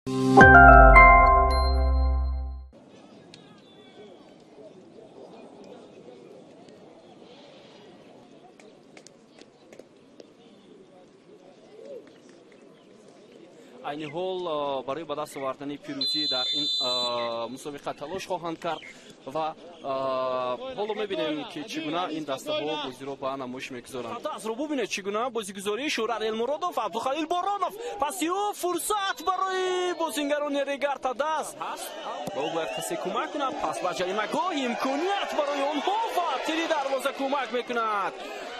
Айни ҳол барои ба даст овардани пирӯзӣ дар ин мусобиқа талош хоҳанд кард ва ҳоло мебинем, ки чӣ гуна ин дастаҳо бозиро ба намоиш мегузоранд. Дастро бубинед, чӣ гуна бозигузории Шӯҳрат Элмуродов, Абдухалил Боронов, паси ӯ фурсат барои бозингарони Регар-ТадАЗ. Ба ӯ бояд касе кӯмак кунад. Пас ба ҷаримагоҳ имконият барои онҳо ва тири дарвоза кӯмак мекунад.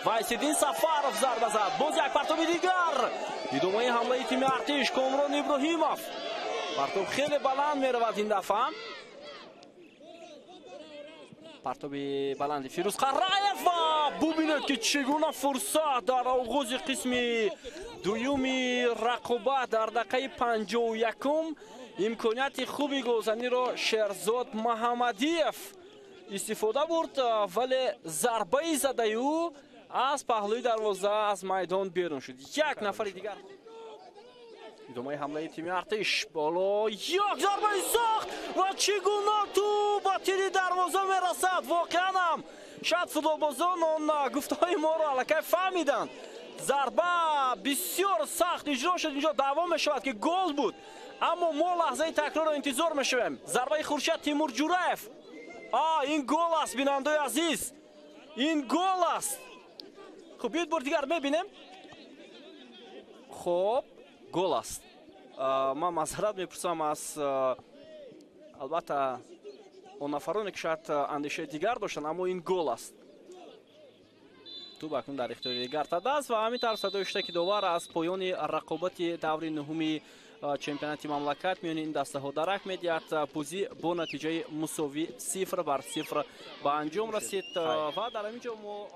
Вайсиддин Сафаров зарба зад. Боз як партоби дигар. Идомаи ҳамлаи тими Артиш, Комрон Иброҳимов. Партоб хеле баланд меравад ин дафъа. Партоби баланди Фирӯз Қараев ва бубинед, ки чӣ гуна фурсат дар оғози қисми дуюми рақобат дар дақиқаи 51-ум имконияти хуби голзаниро Шерзод Маҳамадиев истифода бурд, вале зарбаи задаи ӯ аз паҳлӯи дарвоза аз майдон берун шуд. Як нафари дигар. Идомаи ҳамлаи тими Артиш, боло як зарбаи сахт ва чӣ гуна тӯб ба тири дарвоза мерасад. Воқеан ҳам шояд футболбозон он гуфтаҳои моро аллакай фаҳмиданд. Зарба бисёр сахт иҷро шуд. Инҷо даъво мешавад, ки гол буд, аммо мо лаҳзаи такрорро интизор мешавем. Зарбаи Хуршед Тимур Ҷураев. Ин гол аст, бинандаои азиз, ин гол аст. Хуб, биёед бори дигар мебинем. Хуб, гол аст. Ман маъзарат мепурсам аз албатта он нафароне, ки шояд андешаи дигар доштанд, аммо ин гол аст. Тӯб акнун дар ихтиёри Регар-ТадАЗ ва ҳамин тавр садои шутаки довар аз поёни рақобати даври нуҳуми чемпионати мамлакат миёни ин дастаҳо дарак медиҳад. Бозӣ бо натиҷаи мусовӣ 0-0 ба анҷом расид ва дар ҳамин ҷо мо